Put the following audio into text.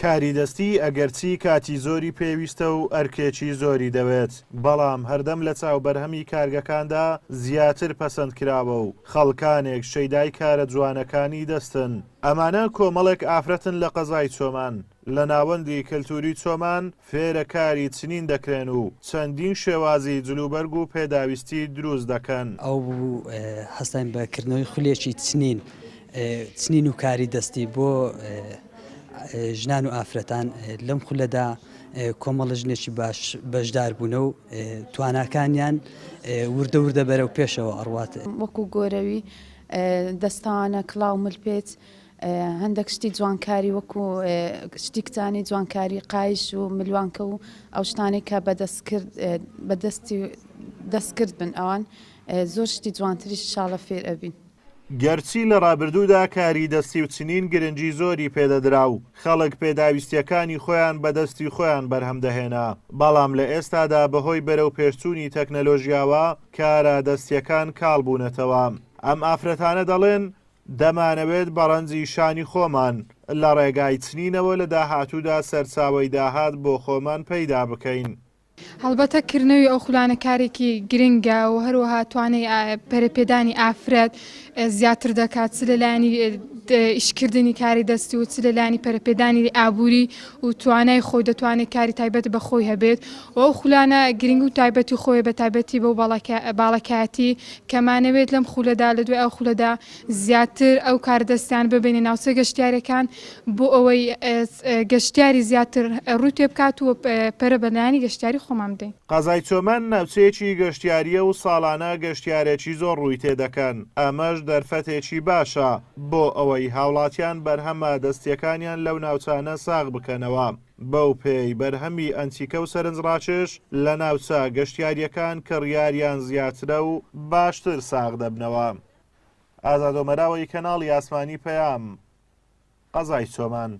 کاری دەستی ئەگەرچی کاتی زۆری پێویستە و ئەرکێکی زۆری دەوێت، بەڵام هەردەم لە چاو بەرهەمی کارگەکاندا زیاتر پەسەند کراوە و خەڵکانێک شەیدای کارە جوانەکانی دەستن. ئەمانە کۆمەڵێک ئافرەتن لە قەزای چۆمان، لە ناوەندی کەلتوری چۆمان فێرە کاری چنین دەکرێن و چەندین شێوازی جلوبەرگ و پێداویستی دروست دەکەن. ئەو بوو هەستاین بە کردنەوەی خولێکی چنین، چنین و کاری دەستی بۆ ژنان و ئافرەتان، لەم خولەدا کۆمەڵە ژنێکی باش بەشدار بوونە و تواناکانیان وردە وردە بەرەو پێشەوە ئەڕوات. وەکو گۆرەوی، دەستانە، کڵاو، ملپێچ، هەندێک شتی جوانکاری وەکو شتی کچانی جوانکاری قایش و ملوانکە و ئەو شتانەی کە بەدەستکرد بەدەستی دەستکرد بن ئەوان زۆر شتی جوانتریش ئیشاڵە فێر ئەبین. گەرچی لە ڕابردوودا کاری دەستی و چنین گرنگی زۆری پێدەدرا و خەڵک پێداویستییەکانی خۆیان بە دەستی خۆیان بەرهەم دەهێنا، بەڵام لە ئێستادا بەهۆی بەرەوپێشچوونی تەکنەلۆژیاوە کارە دەستییەکان کاڵ بوونەتەوە. ئەم ئافرەتانە دەڵێن، دەمانەوێت بە ڕەنجی شانی خۆمان لە ڕێگای چنینەوە لە داهاتوودا سەرچاوەی داهات بۆ خۆمان پەیدا بکەین. هەڵبەتە کردنەوی ئەو خولانە کارێکی گرنگە و هەروەها توانای پەرەپێدانی ئافرەت زیاتر دەکات چ لەلایەنی ئیشکردنی کاری دەستی و چ لەلایەنی پەرەپێدانی ئابووری و توانای خۆی دەتوانێت کاری تایبەت بە خۆی هەبێت و ئەو خولانە گرنگ و تایبەتی خۆی بە تایبەتی بەو باڵەکایەتی کەمانەوێت لەم خولەدا لە دوای ئەو خولەدا زیاتر ئەو کاردەستیان ببینە ناوچە گەشتیارەکان بۆ ئەوەی گەشتیاری زیاتر ڕووی تێبکات و پەرە بە لایەنی گەشتیاری خۆمان بدەین. قەزای چۆمان ناوچەیەکی گەشتیارییە و ساڵانە گەشتیارێکی زۆر ڕووی تێدەکەن، ئەمەش دەرفەتێکی باشە بۆ ئەوەی هاوڵاتیان بەرهەمە دەستییەکانیان لەو ناوچانە ساغ بکەنەوە، بەو پێی بەرهەمی ئەنتیکە و سەرنجڕاکێش لە ناوچە گەشتیارییەکان کڕیاریان زیاترە و باشتر ساغ دەبنەوە. ئازاد ئۆمەراوەی کەناڵی ئاسمانی پەیام، قەزای چۆمان.